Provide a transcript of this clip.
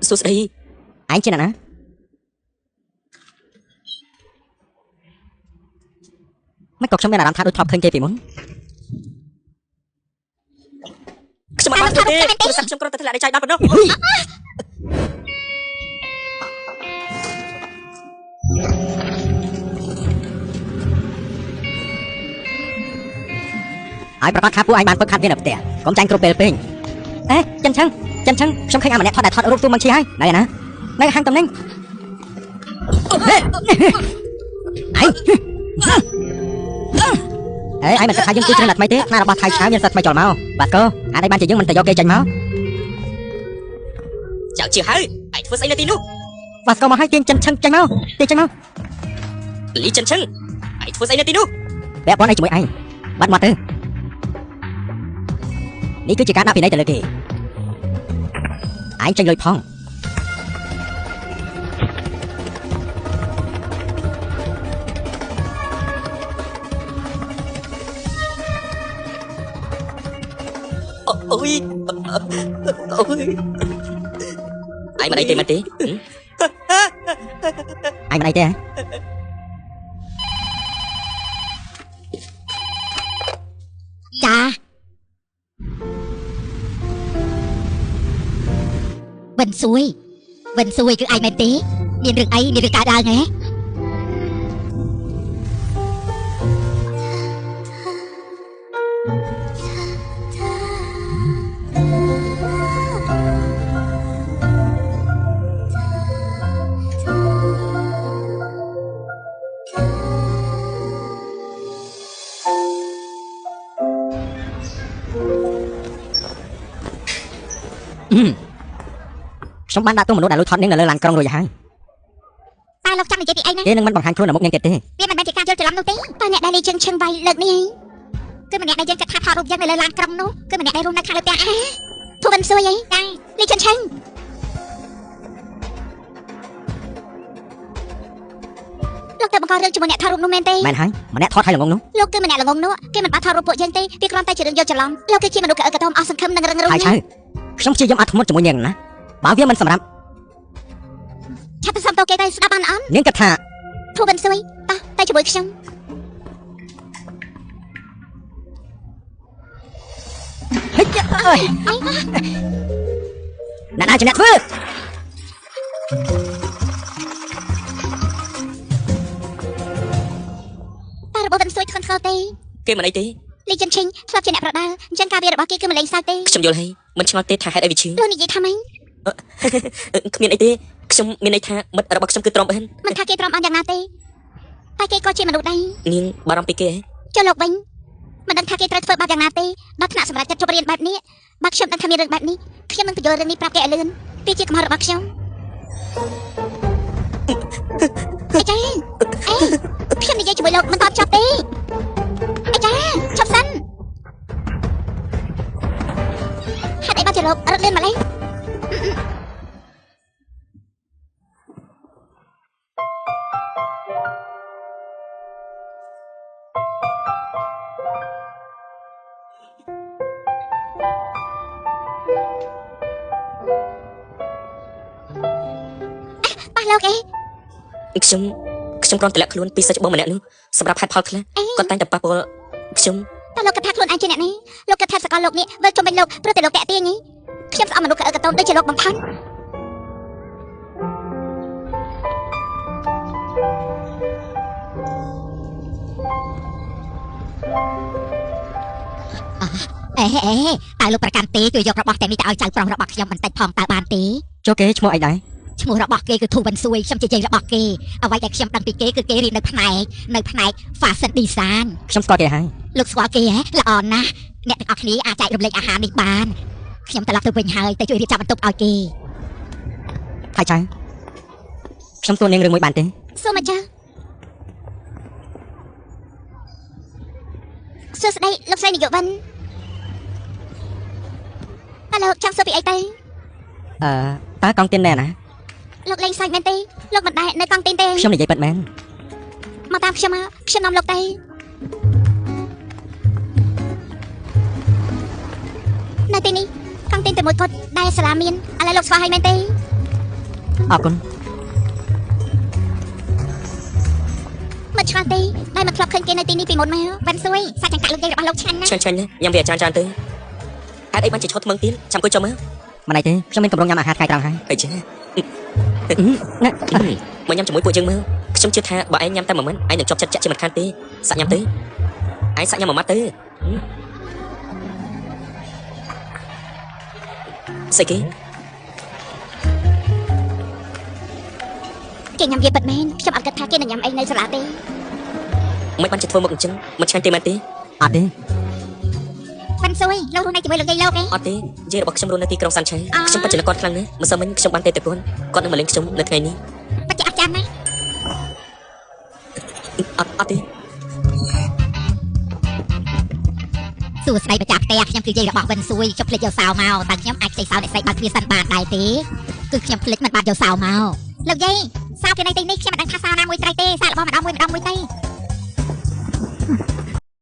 សួស្តី ឯងជាអ្នកណាមិនក៏ខ្ញុំមានអារម្មណ៍ថាដូចធ្លាប់ឃើញគេពីមុន ខ្ញុំអត់បានធ្វើទេទូរស័ព្ទខ្ញុំគ្រាន់តែធ្លាក់ในចៃដន្យប៉ុណ្ណោះ ហើយប្រកាសថាពួកឯងបានហ្វឹកហាត់វានៅផ្ទះកុំចាញ់គ្រប់ពេលពេកអេចិនឆឹងចិនឆឹងខ្ញុំឃើញអាម្នាក់ថតដែលថតរូបទូមងឈីហើយណែណានៅហាងតំណែងហេឯងអេឯងមិនគិតថាយើងគូច្រើនតែថ្មីទេខ្នារបស់ថៃឆាវមានសិតថ្មីចូលមកបាទកោអាចឲ្យបានជាយើងមិនទៅយកគេចេញមក ចៅជាហើយឯងធ្វើស្អីនៅទីនោះ បាទកោមកឲ្យទាញចិនឆឹងចេញមកទាញចេញមក លីចិនឆឹងឯងធ្វើស្អីនៅទីនោះ ពាក់ព័ន្ធអីជាមួយឯងបាត់មាត់ទៅនេះគឺជាការដាក់ពិន័យទៅលើគេឯងចេញលុយផង អូយអូយឯងមិនអីទេមិនទេ ឯងមិនអីទេហ៎ ចាវិនសួយវិនសួយគឺឯងមែនទេមានរឿងអីមានរឿងកើតឡើងហ៎ ខ្ញុំបានដាក់ទោសមនុស្សដែលលួចថតនាងនៅលើឡានក្រុងរួចហើយ តើលោកចង់និយាយពីអីណា គេនឹងមិនបង្ហាញខ្លួននៅមុខនាងទៀតទេ វាមិនមែនជាការយល់ច្រឡំនោះទេតើអ្នកដែលលីជឹងឈឹងវាយលើកនេះគឺម្នាក់ដែលយើងគិតថាថតរូបយើងនៅលើឡានក្រុងនោះគឺម្នាក់ដែលរស់នៅខាងលើផ្ទះអាធូវិនសួយអីចាលីជឹងឈឹងលោកទៅបង្ករឿងជាមួយអ្នកថតរូបនោះមែនទេ មែនហើយម្នាក់ថតឲ្យល្ងងនោះ លោកគឺម្នាក់ល្ងងនោះគេមិនបានថតរូបពួកយើងទេវាគ្រាន់តែជារឿងយល់ច្រឡំលោកគឺជាមនុស្សកអឹកកតុំអស់សង្ឃឹមនិងរឹងរូស ហើយឆៅខ្ញុំព្យាយាមអត់ធ្មត់ជាមួយនាងណាបើវាមិនសម្រាប់ ឆាប់ទៅសុំទោសគេទៅស្ដាប់បានអត់ នាងគិតថា ធូវិនសួយតោះទៅជាមួយខ្ញុំ ហិចអើយអ្នកណាជាអ្នកធ្វើ តើរបស់វិនសួយធ្ងន់ធ្ងរទេ គេមិនអីទេ លីជិនឈិងធ្លាប់ជាអ្នកប្រដាល់អញ្ចឹងការវារបស់គេគឺមិនលេងសើចទេ ខ្ញុំយល់ហើយមិនឆ្ងល់ទេថាហេតុអីវាឈឺ លោកនិយាយថាម៉េច គ្មានអីទេខ្ញុំមានន័យថាមិត្តរបស់ខ្ញុំគឺទ្រាំបាន មិនថាគេទ្រាំបានយ៉ាងណាទេតែគេក៏ជាមនុស្សដែរ នាងបារម្ភពីគេហ៎ ចុះលោកវិញមិនដឹងថាគេត្រូវធ្វើបាបយ៉ាងណាទេដល់ថ្នាក់សម្រាប់ចិត្តជប់រៀនបែបនេះបើខ្ញុំដឹងថាមានរឿងបែបនេះខ្ញុំនឹងបញ្យល់រឿងនេះប្រាប់គេឲ្យលឿនវាជាកំហុសរបស់ខ្ញុំអាចារ្យអេខ្ញុំនិយាយជាមួយលោកមិនតបចប់ទេអាចារ្យឈប់សិនហេតុអីបានជាលោករត់លឿនម្ល៉េះប៉ះលោកអេ ខ្ញុំខ្ញុំគ្រាន់តែលាក់ខ្លួនពីសិស្សច្បងម្នាក់នោះសម្រាប់ហេតុផលខ្លះគាត់តែងតែប៉ះពាល់ខ្ញុំ តើលោកគិតថាខ្លួនឯងជាអ្នកនេះលោកគិតថាសកលលោកនេះវិលជុំវិញលោកព្រោះតែលោកតាក់ទាញខ្ញុំស្អប់មនុស្សកអឹកកតុំដូចជាលោកបំផាន់អេអេតើលោកប្រកាន់ទេជួយយករបស់ទាំងនេះទៅឲ្យចៅប្រុសរបស់ខ្ញុំបន្តិចផងតើបានទេ ចុះគេឈ្មោះអីដែរ ឈ្មោះរបស់គេគឺធូវិនសួយខ្ញុំជាយាយរបស់គេអ្វីដែលខ្ញុំដឹងពីគេគឺគេរៀននៅផ្នែក Fashion Design ខ្ញុំស្គាល់គេហើយ លោកស្គាល់គេហ៎ល្អណាស់អ្នកទាំងអស់គ្នាអាចចែករំលែកអាហារនេះបានខ្ញុំត្រឡប់ទៅវិញហើយទៅជួយរៀបចំបន្ទប់ឲ្យគេ ថៃឆៅខ្ញុំសួរនាងរឿងមួយបានទេ សួរមកចាសួស្តីលោកស្រីនាយកវិនតើលោកចង់សួរពីអីទៅ អឺតើកង់ទៀនណែណា លោកលេងសើចមែនទេលោកមិនដែរនៅកង់ទៀនទេ ខ្ញុំនិយាយពិតមែន មកតាមខ្ញុំមកខ្ញុំនាំលោកទៅនៅទីនេះកង់ទៀនតែមួយគត់ដែលសាលាមានឥឡូវលោកស្គាល់ហើយមែនទេ អរគុណ មិនឆ្ងល់ទេដែលមិនធ្លាប់ឃើញគេនៅទីនេះពីមុនមកវ៉ាន់ស៊ុយសាច់ចង្កាក់លោកយាយរបស់លោកឆាន់ណា ឆ្ងាញ់ឆ្ងាញ់ណាស់ញ៉ាំវាច្រើនច្រើនទៅហេតុអីបានជាឈប់ថ្មឹងទៀតចាំអង្គុយចុះមើល មិនអីទេខ្ញុំមានកម្រងញ៉ាំអាហារថ្ងៃត្រង់ហើយ អីចេះ ណា មកញ៉ាំជាមួយពួកយើងមើលខ្ញុំជឿថាបើឯងញ៉ាំតែមួយម៉ាត់ឯងនឹងជាប់ចិត្តចាក់ជាមិនខានទេសាក់ញ៉ាំទៅឯងសាក់ញ៉ាំមួយម៉ាត់ទៅស្អីគេ គេញ៉ាំវាពិតមែនខ្ញុំអត់គិតថាគេនឹងញ៉ាំអីនៅសាលាទេ មិនបានជាធ្វើមកអញ្ចឹងមិនឆ្ងាញ់ទេមែនទេ អត់ទេ វ៉ាន់ស៊ុយលោករស់នៅជាមួយលោកយាយលោកឯង អត់ទេយាយរបស់ខ្ញុំរស់នៅទីក្រុងសាន់ឆៃខ្ញុំពិតជានឹកគាត់ខ្លាំងណាស់ម្សិលមិញខ្ញុំបានទេទៅគាត់គាត់នឹងមកលេងខ្ញុំនៅថ្ងៃនេះ ពិតជាអត់ចាំណា អត់អត់ទេ សួស្តីម្ចាស់ផ្ទះខ្ញុំគឺយាយរបស់វិនស៊ួយខ្ញុំភ្លេចយកសោមកតើខ្ញុំអាចខ្ចីសោអ្នកស្រីបើកទ្វារសិនបានដែរទេគឺខ្ញុំភ្លេចមិនបានយកសោមកលោកយាយសោគេនៅទីនេះខ្ញុំមិនដឹងថាសោណាមួយត្រូវទេសាករបស់ម្ដងមួយម្ដងមួយទេ